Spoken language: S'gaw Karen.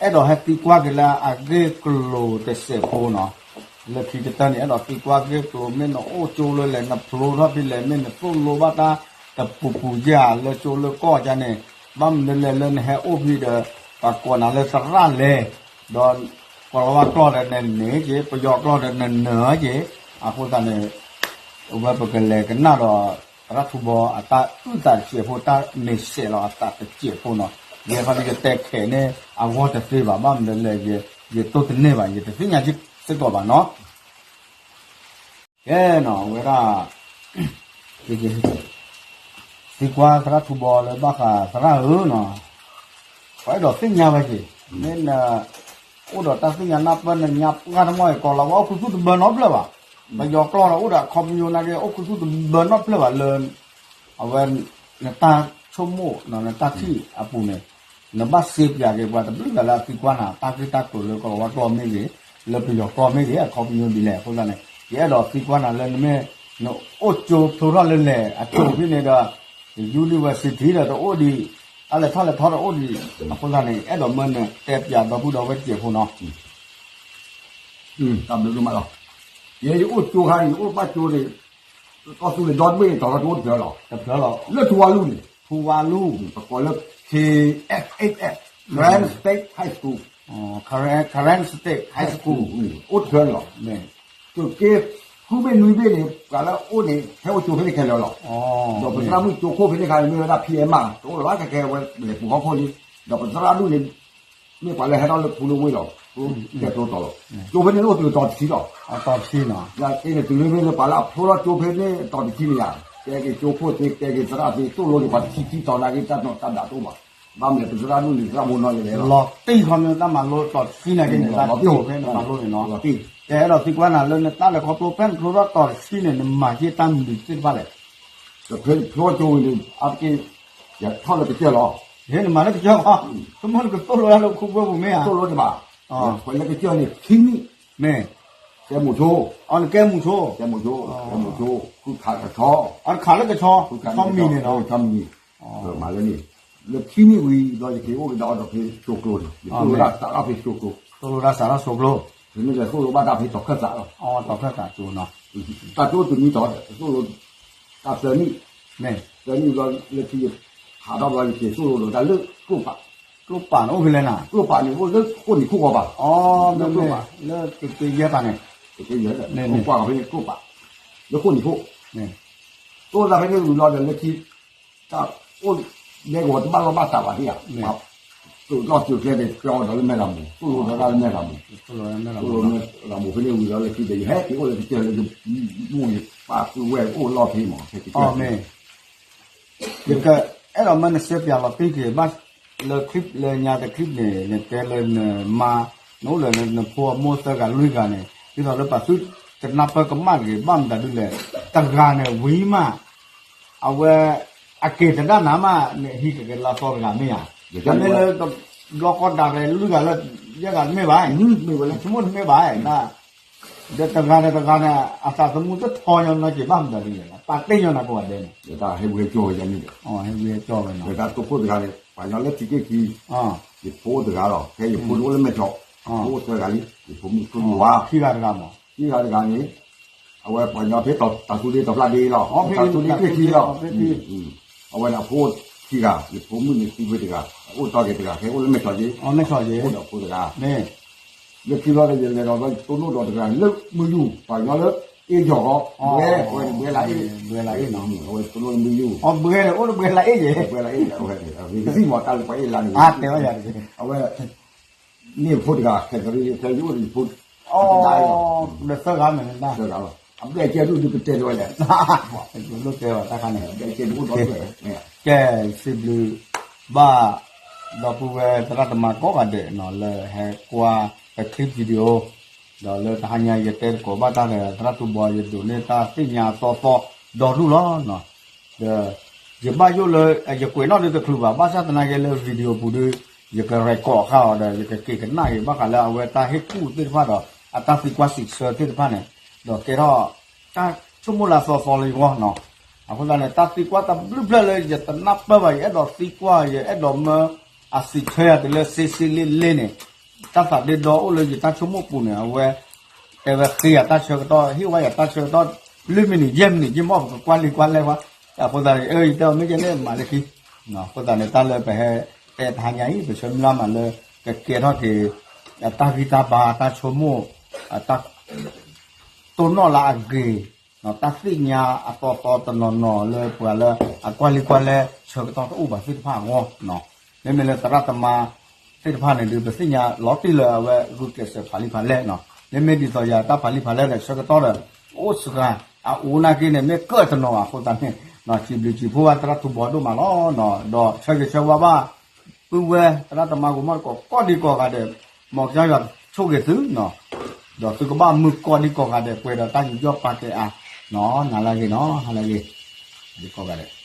အဲၣ်ဒိးဟဲသံကွၢ်က့ၤလၢအဂ့ၢ်ကျိၤတစဲးဖိနီၤ, လၢခံကတၢၢ်န့ၣ် အဲၣ်ဒိးသံကွၢ်ဂ့ၢ်ကျိၤ မ့ၢ်နအိၣ်ကၠိလၢလဲၣ် နဖျိထီၣ်ဖဲလဲၣ် မ့ၢ်နသိၣ်လိဘၣ်တၢ်တပူၤပူၤဧါ လၢကၠိလၢကီၢ်ကါန့ၣ်, ဘၣ်မနုၤလဲၣ်လၢနဟဲအိၣ်ဖဲဒီး ပှၤကိးနၤလၢသရၣ်လဲၣ်, ဒီး ကီၤလၤဝါကျိာ်ဒီးနန့ၢ်က့ၤ ပယီၤကျိာ်ဒီးနနၢၤက့ၤ, အဃိသတးန့ၣ် အဝဲပကလဲၤကနၣ်ဒီး သရၣ်ထူဘီအတၢ်အုၣ်သးတစဲးဖိ တၢ်မ့ၢ်စဲးလီၤအသးတစဲးဖိနီၤ, ယဲခီဒ်ယတဲခဲးန့ၣ် အဂီၢ်တသ့ဘၣ် ဘၣ်မနုၤလဲၣ် ယတိၢ်တန့ၢ်ဘၣ် ယတသ့ၣ်ညါစ့ၢ်ကီးဘၣ်နီၤ, ကဲနီၤ အဝဲဒၣ် သံကွၢ်သရၣ်ထူဘီလၢဘၣ်ဃးသရၣ်ဧၢနီၤ, ပှၤအဲၣ်ဒိးသ့ၣ်ညါဝဲက့ၤ, မ့ၢ်န အိၣ်ဒီးတၢ်သ့ၣ်ညါနၢ်ပၢၢ်နညါပှၢ်တမီၢ်အံၤ ကီၤလၤဝါအိၣ်ခူသူၣ်တဘၢနီတဖျၢၣ်ဘၣ်, ပယီၤကျိာ်ဒီးအိၣ်ဒီးအခီပညီနာ်က့ အိၣ်ခူသူၣ်တဘၢနီတဖျၢၣ်ဘၣ်လၢ အဝဲ နတၢ်ဆိကမိၣ်နီၤ နတၢ်ထံၣ်အပူၤန့ၣ် နဘၣ်စ့ပၠးက့ၤပှၤတဘျုးဂၤလၢအသံကွၢ်နၤ တၢ်ဂ့ၢ်တၢ်ကျိၤလၢကီၤလၤဝါကျိာ်မ့ၢ်ဂ့ၤ, လၢပယီၤကျိာ်မ့ၢ်ဂ့ၤ အခီပညီဒ်လဲၣ် အဃိသတးန့ၣ် ယအဲၣ်ဒိးသံကွၢ်နၤလၢနမ့ၢ် နအိၣ်ကၠိဖျိထီၣ်လၢလဲၣ်အကၠိဖဲန့ၣ်ဒီး university ဒီးတအိၣ်ဒံး, အလဲၤထီၣ်လဲၤထီတအိၣ်ဒံး, အဃိသတးန့ၣ် အဲၣ်ဒိးမၢနတဲပၠးဒီပုၢ်ဒီဝဲၢ်တစဲးဖိနီၤ, တၢ်ဘျုးဒိၣ်မးလီၤ, ယဲယအိၣ်ကၠိခါန့ၣ် ယအိၣ်ဘၣ်ကၠိန့ၣ် ကီၢ်သူလ့ၤဒီတဘ့ၣ်န့ၣ် တီၤထီၣ်ကၠိအိၣ်တဖျၢၣ်လီၤ, တဖျၢၣ်လီၤ, လၢထူဝါလူန့ၣ်, ထူဝါလူ, ပကိးလၢ K S H S, Karen State High School, Karen State High School, အိၣ်တဖျၢၣ်လီၤ, သုးက့ ဃုဘ့ၣ်နွံဘ့ၣ်န့ၣ် ပှၤလၢအအိၣ်န့ၣ် ဟဲအိၣ်ကၠိဖဲန့ၣ်ခဲလၢာ်လီၤ, ဒီးပသရၣ်မုၣ်ကၠိခိၣ်ဖဲန့ၣ်ခါန့ၣ် မ့ၢ်ဝဲဒၣ် P M မး တအိၣ်လၢၤဘၣ် ခဲကဲဝဲလဲၤပူၤဟီၣ်ခိၣ်လံ, ဒီးပသရၣ်ဒူၣ်န့ၣ် မ့ၢ်ပှၤလၢဟဲထီၣ်လၢဖူလၢဝ့ၢ်လီၤ, တဲကျိတီၤလီၤ, ကၠိဖဲန့ၣ်အိၣ်တုၤတီၤတဆံလီၤ, လၢက့န့ၣ်တုၤလၢမ့ၢ်လၢပှၤလၢအဖျိထီၣ်ကၠိဖဲန့ၣ်တီၤတဆံန့ၣ်ယါ, ကဲက့ၤကၠိခိၣ်သ့ ကဲက့ၤသရၣ်သ့ သိၣ်လိန့ၣ်ပှၤတဆံခံတီၤနာ်က့ တၢ်နီၢ်တၢ်ဒၣ်တအိၣ်ဘၣ်, ဘၣ်မနုၤပသရၣ်ဒူၣ်န့ၣ် သရၣ်ဖိနီၢ်ယလဲၣ်လီၤ, လီၤတံၢ်ခီမ့ၢ်တၢ်မၤလိတီၤတဆံနာ်က့န့ၣ် လီၤတံၢ်ဖဲန့ၣ်မၤလိန့ၣ်နီၤ, ကဲအဲၣ်ဒိးသံကွၢ်နၤလၢနတၢ်လဲၤခီဖျိဖဲနဖျိထီၣ်တီၤတဆံန့ၣ် နမၤက့ၤတၢ်မနုၤသ့ၣ်တဖၣ်လဲၣ်, တဖျိကၠိဝံၤန့ၣ် အါတက့ၢ် ယထီၣ်လၢကစၢၢ်လီၤ, ဟဲနမၤလၢကစၢၢ်ခီ, ဆိကမိၣ်နကသိၣ်လိတၢ်လၢခိၣ်ဘိပူၤမ့ၢ်ဧါ, သိၣ်လိတဘၣ်, ပှၤလၢကစၢၢ်န့ၣ် ခံနံၣ်, မ့ၢ်, ကဲမုဆိ, အီနကဲမုဆိ, ကဲမုဆိ, ကဲမုဆိ, ဃုခးကဆီ, အီနခးလၢကဆီ, ဆီမံၤန့ၣ်နီၤ, ဆီမံၤ, မၤလၢန့ၣ်, လၢခံနံၣ်ဝံၤဒီးယက့ၤအိၣ်ကဒီးဒီးဖဲကၠိကျိန့ၣ်, ယသိၣ်လိတၢ်စးထီၣ်ဖဲကၠိကျိ, သိၣ်လိတၢ်စးထီၣ်ကၠိကျိ, ဖဲန့ၣ်ဒီးသိၣ်လိဘၣ်တၢ်ဖဲတီၤခၢၣ်သးလီၤ, တီၤခၢၣ်သးကၠိနီၤ, တၢ်ကၠိတနံၤတီၤ သိၣ်လိ တၢ်သၢနံၣ်, သၢနံၣ်ဘျီလၢခံယဖးထီၣ်ဘျီယက့ၤသိၣ်လိဒီးတၢ်လၢကျိပာ်, ကျိပာ်န့ၣ်အိၣ်ဖဲလဲၣ်နၤ, ကျိပာ်န့ၣ်အိၣ်လၢဃိၣ်နံၤခိၣ်ဃီဘၣ်, လၢကျိပာ်, လၢကက့ၤယဲၢ်ပာ်န့ၣ်, က့ၤကွၢ်ဖဲန့ၣ်ကျိပာ်, လၢဃိၣ်နံၤခိၣ်, သိၣ်လိတၢ်ဖဲန့ၣ်ဝံၤလီၤဒီးလၢခံ တၢ်အိၣ်ဒဲကဝီၤတဘၣ်လီၢ်ဘၣ်စးဘၣ်ဒံးဧါ, ပှၤသိၣ်ကျီၢ်စၢၤကျဲန့ၣ် ကၠီဒီးလၢမဲၢ်ရၤမူၤ သိၣ်လိဒီးတၢ်လၢမဲၢ်ရၤမူၤ, သိၣ်လိမဲၢ်ရၤမူၤဖဲန့ၣ်ဝံၤဒီးလၢခံဒီး ယဟဲက့ၤအိၣ်လၢကစၢၢ်လၢယမိၢ်ယပၢ်ပုၢ်ဝဲၢ်အိၣ်လီၢ်ဖဲမး ဖဲကစၢၢ်, ယကအဲၣ်ဒိးမၢနစဲးပၠးလီၤတံၢ်က့ၤဘၣ် လၢ clip လၢညါတ clip န့ၣ် နတဲလၢနမါ နအိၣ်လၢနဖိအမိၢ်သၢဂၤလွံၢ်ဂၤန့ၣ် ဒ်သိးလၢပှၤသုတနၢ်ပၢၢ်ကမၣ်တဂ့ၤ ဘၣ်မတၤဒ်လဲၣ် တဂၤန့ၣ်ဝံၤမး အဝဲ အက့ၤသဒၣ်နၤမး နဟံးကက့ၤလၢအသီတဂၤမ့ၢ်ဧါ, တမ့ၢ်လၢဘျီဃီဒၣ်ရဲၣ်လွံၢ်ဂၤလၢ ယဲၢ်ဂၤတမ့ၢ်ဘၣ်, ဆိကမိၣ်တမ့ၢ်ဘၣ်, ဒီးတဂၤဒီးတဂၤန့ၣ် အသးသမူတထီညီနုၢ်က့ၤဘၣ်မတၤဒ်လဲၣ်, ပာ်တ့ၢ်ညီနၤကိးဂၤဒဲးန့ၣ်, တၢ်ဟဲဝံဟဲကၠီဝဲန့ၣ်, ဒီးတၢ်တိခိၣ်တဂၤန့ၣ် ပှၤညီလၢထံက့ၢ်ခံ, ယဖိအိၣ်တဂၤလီၤ, ဖဲယဖိတအိၣ်လၢမဲာ်ဆီး, ဖိအိၣ်သၢဂၤလံ, ယဖိမုၣ်ဖိယဝၤ, ခံဂၤတဂၤမး, ခံဂၤတဂၤန့ၣ် အဝဲပှၤညီဖဲတၢ်သူဒ့တၢ်ဖျါဒ့လီၤ, တၢ်သူဒ့က့ၢ်ခံလီၤ, အဝဲန့ၣ်အဖိခံဂၤ, ယဖိမုၣ်န့ၣ်သံဝဲတဂၤ, အိၣ်တီၢ်က့ၤတဂၤ, ခဲအိၣ်လၢမဲာ်ဆီးက့, အိၣ်ဒီးဖိတဂၤ, လၢခံဘျီဒီးယလဲၤဒီးဘျီ ယတိၢ်နီၣ်ဒီးတဂၤလၢမုၢ်ယူၢ်, ပှၤညီလၢ အ့ၣ်ယီၤဃီ, ဘှဲ, အဝဲန့ၣ်ဘှဲလၢအ့ၣ်, အဝဲတိၢ်နီၣ်လၢမုၢ်ယူၢ်, ဘှဲန့ၣ် အိၣ်လၢဘှဲလၢအ့ၣ်ယဲၢ်, ဘှဲလၢအ့ၣ်ယဲၢ်, အဝဲန့ၣ် ကသံၣ်မီၤတၢ်လၢပှၤအ့ၣ်လၢန့ၣ်, အတဲဝဲယၤတက့ၢ်, အဝဲ န့ၢ်ဖိတဂၤ ခဲကရံၣ် ဖဲယအိၣ်ဒီးယဖိ, ဒီးသၢဂၤန့ၣ်, သၢဂၤလီၤ, အဘျဲၣ်ကဲဒိၣ်ဒုးကတဲဒိၣ်ဝဲလဲၣ်, တဲဘၣ်တၢ်ခါန့ၣ်, ကဲ စံးဘျုးဘၣ် ဒီပုၢ်ဝဲၢ်သရၣ်သမါကိးဂၤဒဲးနီၤ လၢဟဲကွၢ်ပ clip video ဒီးလၢတဟါညါယတဲသကိးဘၣ်တၢ်ဒီး သရၣ်ထူဘီ ယဒိးန့ၢ်တၢ်သ့ၣ်ညါသီသီဒီဒူၣ်လီၤနီၤ, ဒီး ယဘၣ်ယိၣ်လၢ ယကွဲးနီၣ်ဒုးတချုးဘၣ် ဘၣ်ဆၣ်သနာ်က့လၢ video ပူၤဒုး ယက record ဃာ်အီၤဒီး ယကက့ၤကနၣ်က့ၤဘၣ်ဃးလၢအဝဲတၢ်ဟ့ၣ်ကူၣ်သ့ၣ်တဖၣ်ဒီး အတၢ်သံကွၢ်စံးဆၢသ့ၣ်တဖၣ်န့ၣ် ဒီးကဲထီၣ် တၢ်ဆိကမိၣ်လၢအသီသီလၢယဂီၢ်နီၤ, အဃိသတးန့ၣ် တၢ်သံကွၢ်တဘျုးဖျၢၣ်လၢယတနၢ်ပၢၢ်ဘၣ် ယအဲၣ်ဒိးသံကွၢ် ယအဲၣ်ဒိးမၢ အစံးဆၢယၤတုၤလၢစ့စ့လ့လ့န့ၣ်, တၢ်သးဒ့ဒီအိၣ်လၢယတၢ်ဆိကမိၣ်ပူၤန့ၣ် အဝဲ တဲဝဲဃ့ယၤတၢ်ဆၢကတီၢ် ဟ့ၣ်ဝဲယၤတၢ်ဆၢကတီၢ် လွံၢ်မံးနံး ယဲၢ်မံးနံး ယမ့ၢ်ပကကွၢ်လံကွၢ်လဲၢ်ကွၢ်, အဃိသတးန့ၣ် အၢ ယတဲအီၤမ့ၢ်ယဲၢ်န့ၣ် မၤလၢခံ, အဃိသတးန့ၣ် တၢ်လၢပဟဲတဲတဟါညါအံၤ ပဆၢမုၢ်လၢ်မးလၢ ကကဲထီၣ်က့ၤ တၢ်ဂံၢ်တၢ်ဘါ တၢ်ဆိကမိၣ် တၢ် တိၢ်နီၣ်လၢအဂ့ၤ, တၢ်သ့ၣ်ညါအသီသီတနီၤနီၤလၢပှၤလၢအကွၢ်လံကွၢ်လဲၢ်ဆၢကတီၢ်တအိၣ်ဘၣ်သ့ၣ်တဖၣ်အဂီၢ်, မ့မ့ၢ်လၢသရၣ်သမါသ့ၣ်တဖၣ်န့ၣ်ဒီး ပသ့ၣ်ညါလီၤတံၢ်လၢအဝဲဂုာ်ကျဲးစၢးဖးလံဖးလဲၢ်နီၤ, မ့မ့ၢ်ဒ်သိးယၤတၢ်ဖးလံဖးလဲၢ်ဒီး ဆၢကတီၢ်ဒီး အိၣ်စှၤ အအိၣ်နာ်က့န့ၣ် မ့ၢ်ကၢၢ်တနီၤဘၣ်အဃိသတးန့ၣ် စံးဘျုးစံးဖှိၣ်ဘၣ်သရၣ်ထူဘီဒိၣ်မးလီၤ, ဒီးဆၢဂ့ၤဆၢဝါဘၣ် ပုၢ်ဝဲၢ်သရၣ်သမါဂိၤမီၣ်တကိး ကိးဒံကိးဂၤဒဲး, မ်ကစၢ်ယွၤဆိၣ်ဂ့ၤသုနီၤ, ဒီးသုကဘၣ်မုာ်ကိးဒံကိးဂၤဒဲး ပှဲၤဒီးတၢ်ယူးယီၣ်ပာ်ကဲအါ, နၤလၢအဂ့ၤနီၤ, ဟါလၢအဂ့ၤ, ကိးဂၤဒဲး